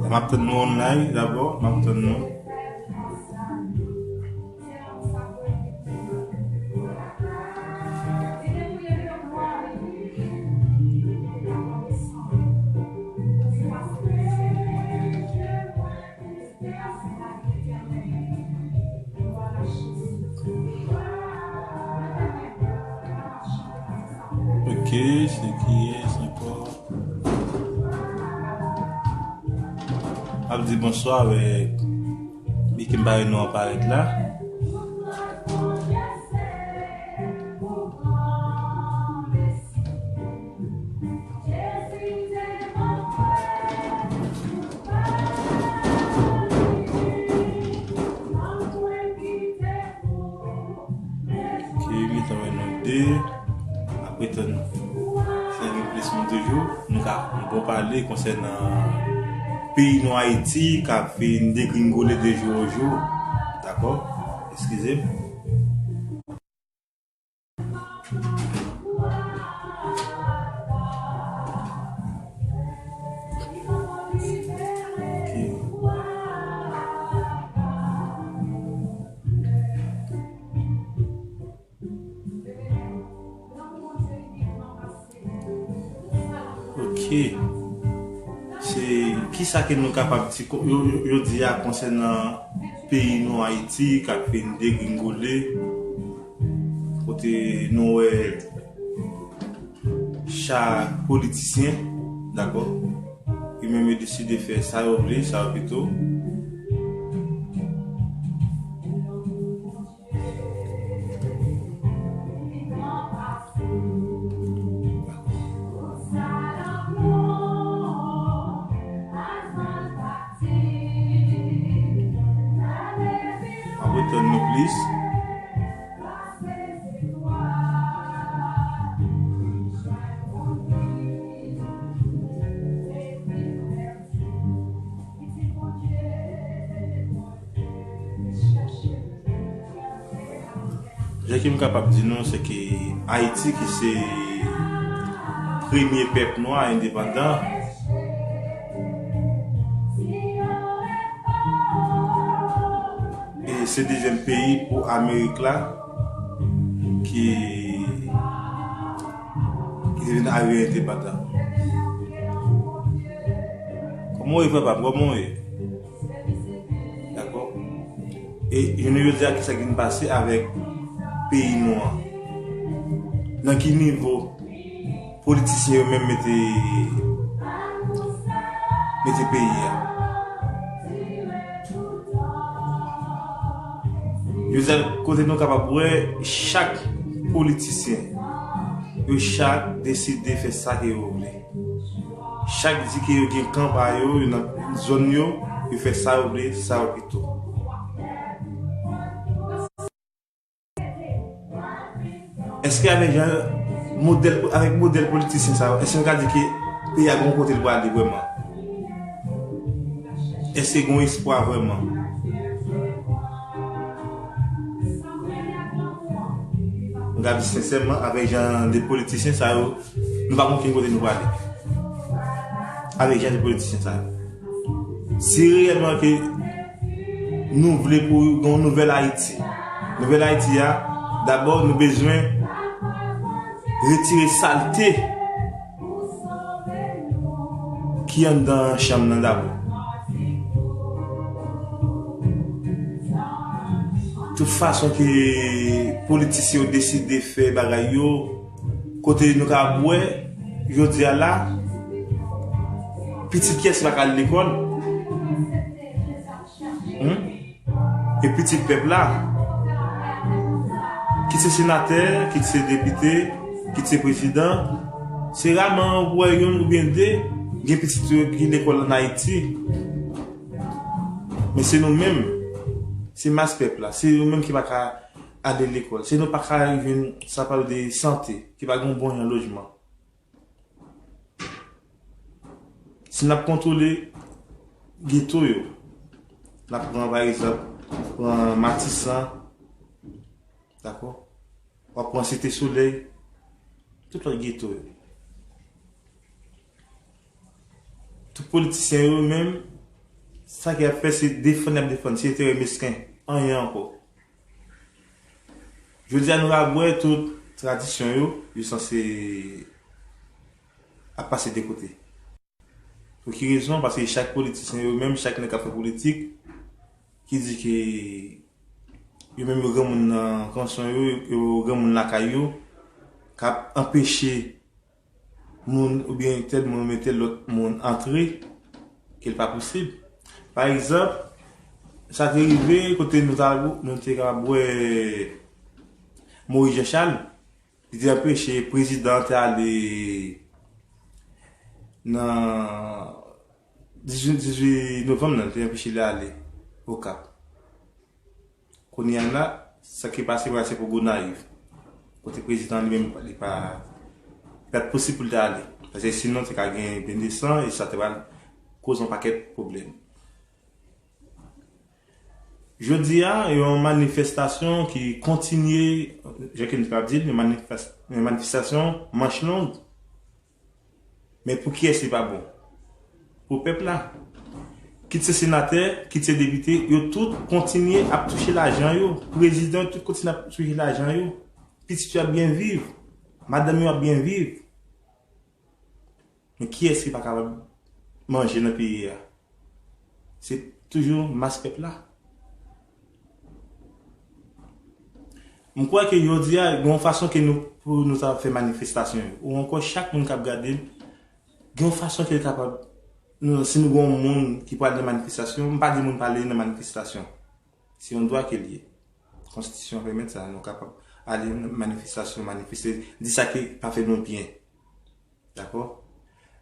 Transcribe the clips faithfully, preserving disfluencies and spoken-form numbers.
M ap tann nou online dabò, m ap tann nou. Ok, se kiyès ankò? Ap di bonswa avèk Mickey Mbaye nou aparèt la. Ok, gentan wè nou de. Apre tann, si gen plis moun toujou, nou ka, nou pral pale konsènan peyi nou Ayiti k ap vin degringole de jou an jou. Dakò? Eskize m. Ok. Ok. Se kisa ke nou kapab di ko-, yo, yo, yo di a konsènan peyi nou Ayiti k ap vin degringole, kote nou wè chak politisyen, dakò, yo menm yo deside fè sa yo vle, sa yo pito. Ap retann nou plis. Jan ke m kapab di nou, se ke Ayiti ki se premye pèp nwa endepandan, e se dezyèm peyi pou Amerik la ki, ki te vin arive endepandan. Kòman w ye, frè pa m? Kòman w ye? Dakò? E jounen jodi a, kisa ki vin pase avèk peyi nou an? Nan ki nivo politisyen yo menm mete, mete peyi a? Jodi a, kote nou kapab wè chak politisyen, yo chak deside fè sa ke yo vle. Chak di ke yo gen kan pa yo, yo nan zòn yo, yo fè sa yo vle, sa yo pito. Èske avèk jan modèl, avèk modèl politisyen sa yo, èske nou ka di ke peyi a gen yon kote l prale vrèman? Èske gen yon espwa vrèman? M ka di sensèman, avèk jan de politisyen sa yo, nou pa konn ki kote nou prale. Avèk jan de politisyen sa yo. Si reyèlman ke nou vle pou gen yon nouvèl Ayiti, nouvèl Ayiti a, dabò nou bezwen retire salte ki anndan chanm nan dabò. Tout fason ke politisyen yo deside fè bagay yo, kote nou ka wè, jodi a la, pitit kiyès ki pa ka al lekòl? Hmm? E pitit pèp la, kit se senatè, kit se depite, kit se prezidan, se raman ou wè youn oubyen de gen pitit yo ki lekòl ann Ayiti. Men se nou menm, se mas pèp la, se nou menm ki pa ka ale lekòl, se nou pa ka jwenn, sa pale de sante, ki pa gen bon jan lojman. Si n ap kontwole geto yo, n ap pran, pa egzanp, pran Matisan, dakò? W ap pran Site Solèy, tout lòt geto yo. Tout politisyen yo menm, Sa ke y ap fè, se defann y ap defann, se enterè mesken, anyen ankò. Jodi a, nou ka wè tout tradisyon yo, yo sanse ap pase de kote. Pou ki rezon? Paske chak politisyen yo menm, chak nèg k ap fè politik, ki di ke yo menm yo granmoun nan kanson yo, yo granmoun lakay yo, k ap anpeche moun oubyen tèl moun oubyen tèl lòt moun antre, ke l pa posib. Pa egzanp, sa te rive kote nou ta, nou te kapab wè Moyiz Jan Chal, li te anpeche prezidan te ale nan dizuit, dizuit novanm nan, li te anpeche li ale Okap. Kounye a la, sa ki pase, pase pou Gonayiv. Kote prezidan li menm, li pa, li pa t posib pou l te ale. Paske sinon, te ka gen ben de san e sa te pral koz yon pakèt pwoblèm. Jodi a, yon manifestasyon ki kontinye, jan ke m te ap di l, yon manifes-, yon manifestasyon manch long. Men pou kiyès li pa bon? Pou pèp la. Kit se senatè, kit se depite, yo tout kontinye ap touche lajan yo. Prezidan, tout kontinye ap touche lajan yo. Pitit yo ap byen viv. Madanm yo ap byen viv. Men kiyès ki pa kapab manje nan peyi a? Se toujou mas pèp la. M kwè ke jodi a, gen yon fason ke nou, pou nou ta fè manifestasyon yo. Ou ankò, chak moun k ap gade l, gen yon fason ke l kapab, nou, si nou gen yon moun ki pral nan manifestasyon, m pa di moun pa ale nan manifestasyon. Se yon dwa ke l ye. Konstitisyon pèmèt sa, nou kapab ale nan manifestasyon, manifeste, di sa ki pa fè nou byen. Dakò?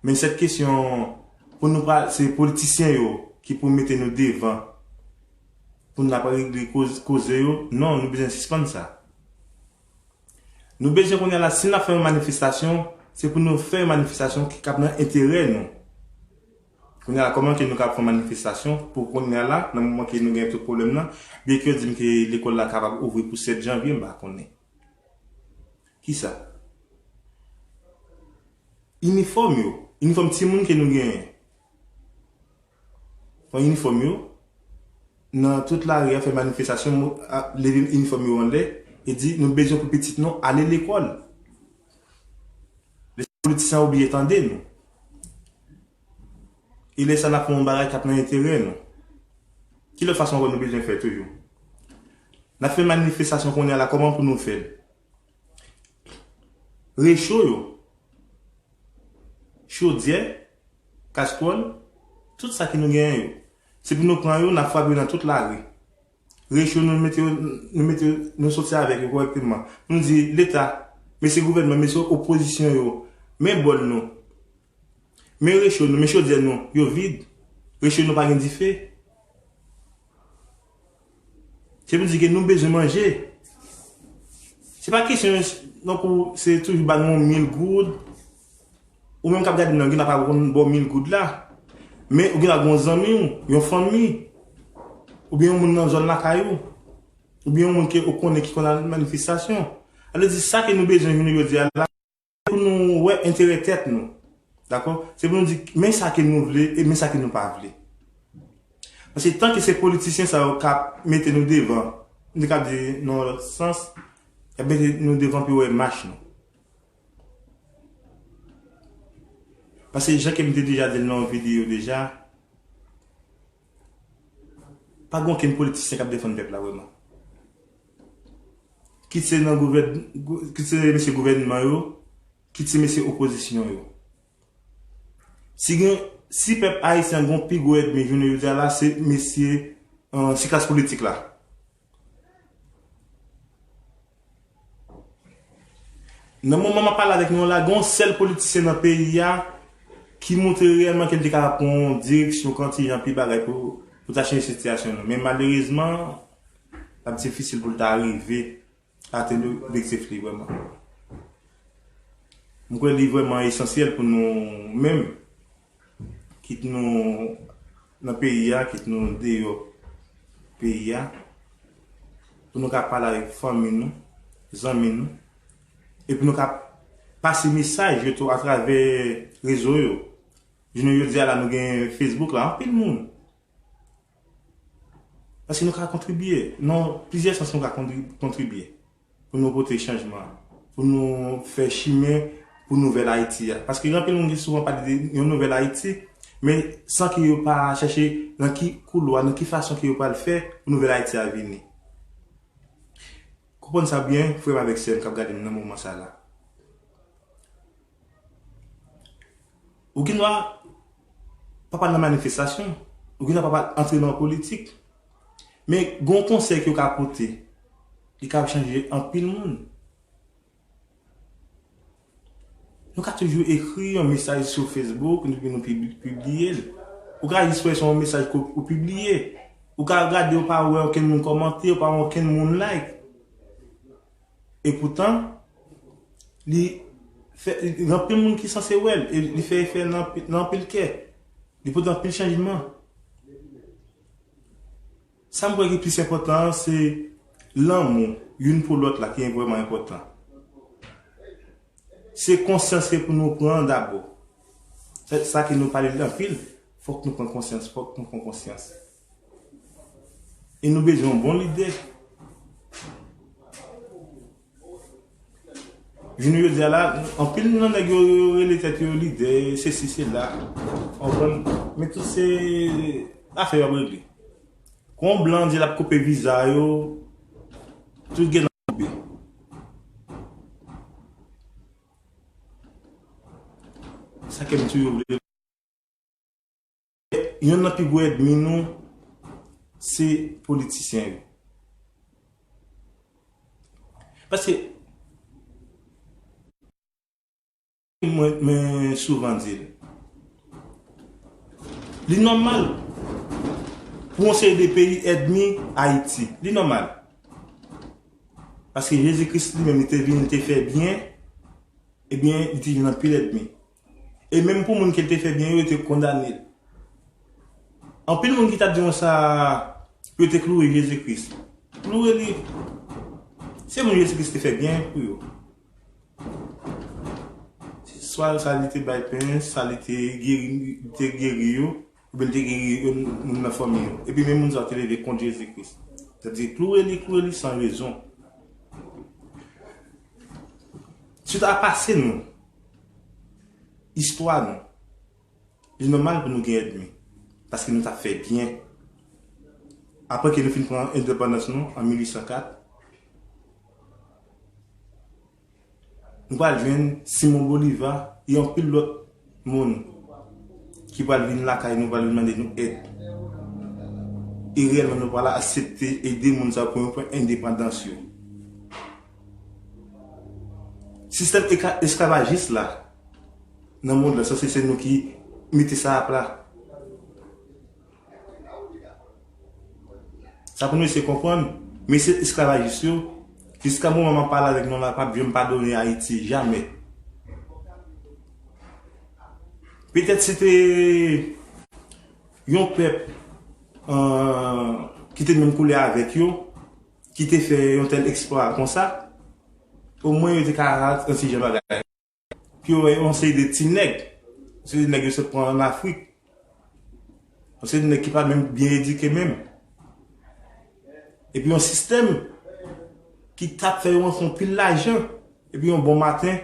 Men sèt kesyon, pou nou pa, se politisyen yo ki pou mete nou devan, pou n ap regle koz-, koze yo. Non, nou bezwen sispann sa. Nou bezwen kounye a la, si n ap fè yon manifestasyon, se pou nou fè yon manifestasyon ki kab nan enterè nou. Kounye a la, kòman ke nou kab fè yon manifestasyon pou kounye a la, nan moman ke nou gen tout pwoblèm nan, byen ke yo di m ke lekòl la kapab ouvri pou sèt janvye, m pa konnen. Kisa? Inifòm yo. Inifòm timoun ke nou genyen. Pran inifòm yo. Nan tout lari a fè manifestasyon, mo-, a, leve inifòm yo anlè e di nou bezwen pou pitit nou ale lekòl. Lè politisyen oblije tande nou. E lè sa n ap fè yon bagay k ap nan enterè nou. Ki lòt fason ankò nou bezwen fè toujou? N ap fè manifestasyon kounye a la, kòman pou nou fè l? Recho yo, chodyè, kastwòl, tout sa ke nou genyen yo. Se pou nou pran yo, n ap frape yo nan tout lari. Recho nou mete yo, nou mete yo, nou soti avèk yo kòrèkteman. Nou di Leta, mesye gouvènman, mesye opozisyon yo, men bòl nou, men recho nou, men chodyè nou, yo vid. Recho nou pa gen dife. Se pou di ke nou bezwen manje. Se pa kesyon, donk, ou se toujou ba nou yon mil goud. Ou menm k ap gade m nan, ou gen dwa pa konn ba w mil goud la. Men ou gen dwa gen yon zanmi w, yon fanmi, oubyen yon moun nan zòn lakay ou, oubyen yon moun ke ou konnen ki konn al manifestasyon. Sa vle di sa ke nou bezwen jounen jodi a la, pou nou wè enterè tèt nou. Dakò? Se pou nou di, men sa ke nou vle e men sa ke nou pa vle. Paske tanke se politisyen sa yo k ap mete nou devan, m te kab di nan yon lòt sans, y ap mete nou devan pou yo wè mach nou. Paske jan ke m te deja di l nan yon videyo deja, pa gen okenn politisyen k ap defann pèp la vrèman. Kit se nan gouvèn-, gou-, kit se mesye gouvènman yo, kit se mesye opozisyon yo. Si gen, si pèp ayisyen an gen yon pi gwo ènmi jounen jodi a la, se mesye, euh, se klas politik la. Nan moman m ap pale avèk nou an la, gen yon sèl politisyen nan peyi a ki montre reyèlman ke l te kapab pran yon direksyon, kantijan, pi bagay pou, pou ta chanje sitiyasyon nou. Men malerezman, l ap difisil pou l ta rive atenn objektif li vrèman. M kwè li vrèman esansyèl pou nou menm, kit nou nan peyi a, kit nou deyò peyi a, pou nou ka pale avèk fanmi nou, zanmi nou, epi nou ka pase mesaj yo tou atravè rezo yo. Jounen jodi a la, nou gen Facebook la, anpil moun Paske nou ka kontribye. Nan plizyè sans, nou ka kontri-, kontribye pou nou pote chanjman, pou nou fè chimen pou nouvèl Ayiti a. Paske gen anpil moun ki souvan pale de yon nouvèl Ayiti, men san ke yo pa chèche nan ki koulwa, nan ki fason ke yo pral fè pou nouvèl Ayiti a vini. Konprann sa byen, frè m avèk sè m k ap gade m nan moman sa la. Ou gen dwa pa pral nan manifestasyon, ou gen dwa pa pral antre nan politik, men gen yon konsèy ke w ka pote, li ka chanje anpil moun. Nou ka toujou ekri yon mesaj sou Facebook, epi nou pib-, pibliye l. Ou ka jis wè se yon mesaj ke w pibliye. Ou ka gade, ou pa wè okenn moun kòmante, ou pa wè okenn moun like. Epoutan, li fè, gen anpil moun ki sanse wè l, e li fè efè nan, nan anpil kè. Li pote anpil chanjman. Sa m kwè ki plis enpòtan an, se lanmou youn pou lòt la ki vrèman enpòtan. Se konsyans ke pou nou pran dabò. Sa, sa ke nou pale l anpil, fòk nou pran konsyans, fòk nou pran konsyans. E nou bezwen yon bon lidè. Jounen jodi a la, anpil nan nèg yo, yo rele tèt yo lidè, sesi, sela. Konprann? Men tout se afè y ap regle. Kon blan di l ap koupe viza yo, tout gen nan koube. Sa ke m toujou vle. Yonn nan pi gwo ènmi nou, se politisyen yo. Paske, mwen, mwen souvan di l, li nòmal pou yon seri de peyi ènmi Ayiti. Li nòmal. Paske Jezi Kris li menm, li te vin, li te fè byen, ebyen, li te vin anpil ènmi. E menm pou moun ke l te fè byen yo, yo te kondane l. Anpil moun ki t ap di konsa, yo te kloure Jezi Kris. Kloure li. Se moun Jezi Kris te fè byen pou yo. Swa sa li te bay pen, sa li te geri, li te geri yo, oubyen li te geri yo, moun nan fanmi yo. Epi menm moun sa yo te leve kont Jezi Kris. Sa vle di kloure li, kloure li san rezon. Sita pase nou, istwa nou, li nòmal pou nou gen ènmi, paske nou t ap fè byen. Apre ke nou fin pran endepandans nou an mil uit san kat, nou pral jwenn Simon Bolivar e anpil lòt moun ki pral vin lakay nou, pral vin mande nou èd. E reyèlman, nou pral aksepte ede moun sa yo pou yo pran endepandans yo. Sistèm eka-, esklavajis la, nan mond lan, sanse se nou ki mete sa apla. Sa pou nou eseye konprann, mesye esklavajis yo, jiska moman m ap pale avèk nou la, p ap janm padone Ayiti, jamè. Petèt si te yon pèp, euh, ki te menm koulè avèk yo, ki te fè yon tèl eksplwa konsa, omwen yo te ka rann ti jan bagay. Pou yo wè yon seri de ti nèg, yon seri de nèg yo sot pran ann Afrik, yon seri de nèg ki pa menm byen edike menm. Epi yon sistèm ki t ap fè yo rantre yon pil lajan, epi yon bon maten,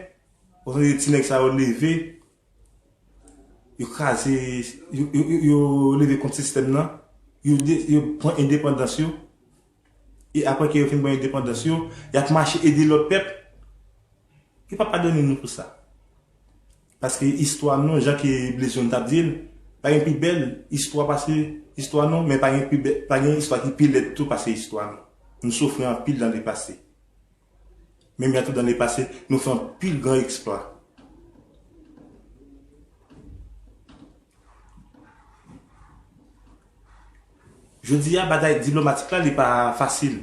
yon seri de ti nèg sa yo leve, yo kraze, yo, yo, yo, yo leve kont sistèm nan, yo de-, yo pran endepandans yo, e apre ke yo fin pran endepandans yo, y ap mache ede lòt pèp, yo p ap padone nou pou sa. Paske istwa nou, jan ke Blaise Diagne t ap di l, pa gen pi bèl istwa pase istwa nou, men pa gen pi bè-, pa gen istwa ki pi lèd tou pase istwa nou. Nou soufri anpil nan lepase. Menm jan tou nan lepase, nou fè anpil gran eksplwa. Jodi a, batay diplomatik la, li pa fasil.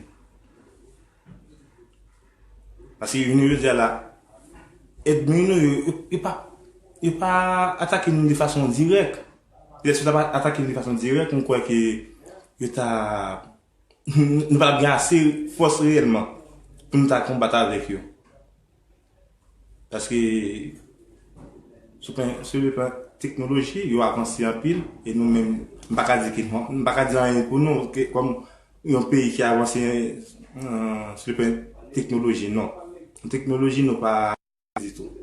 Paske jounen jodi a la, ènmi nou yo, yo, yo pa, yo pa atake nou de fason dirèk. Petèt si yo ta atake nou de fason dirèk, m kwè ke yo ta nou pa t ap gen ase fòs reyèlman pou nou ta konbat avèk yo. Paske, sou plan, sou le plan teknoloji, yo avanse anpil, e nou menm, m pa ka di ke, m pa ka di anyen pou nou, ke, kòm, yon peyi ki avanse, euh, sou le plan teknoloji, non. Teknoloji, nou pa ditou.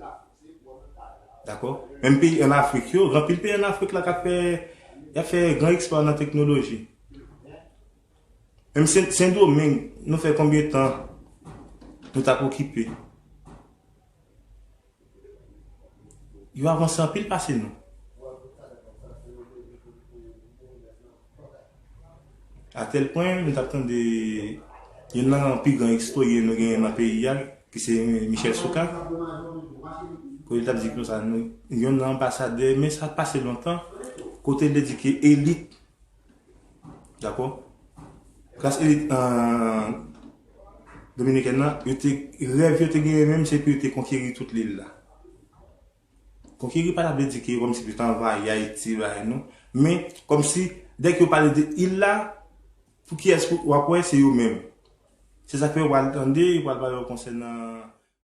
Dakò? Menm peyi ann Afrik yo, gen anpil peyi ann Afrik la k ap fè, y ap fè gran eksplwa nan teknoloji. Menm Sen, Sendomeng, nou fè konbyen tan nou t ap okipe? Yo avanse anpil pase nou. Atèl pwen, nou t ap tande youn nan pi gran eksplwa nou genyen nan peyi a, ki se Michel Soukar. Kote l t ap di konsa, nou, youn nan anbasadè, men sa pase lontan, kote l te di ke elit, dakò? Klas elit, euh, dominikèn nan, yo te, rèv yo te genyen menm, se pou yo te konkeri tout lil la. Konkeri pa ta vle di ke kòmsi pou yo te anvayi Ayiti, bagay, non. Men, kòmsi, dèk yo pale de il la, pou kiyès pou w ap wè, se yo menm. Se sa k fè w pral tande, yo pral pale w konsènan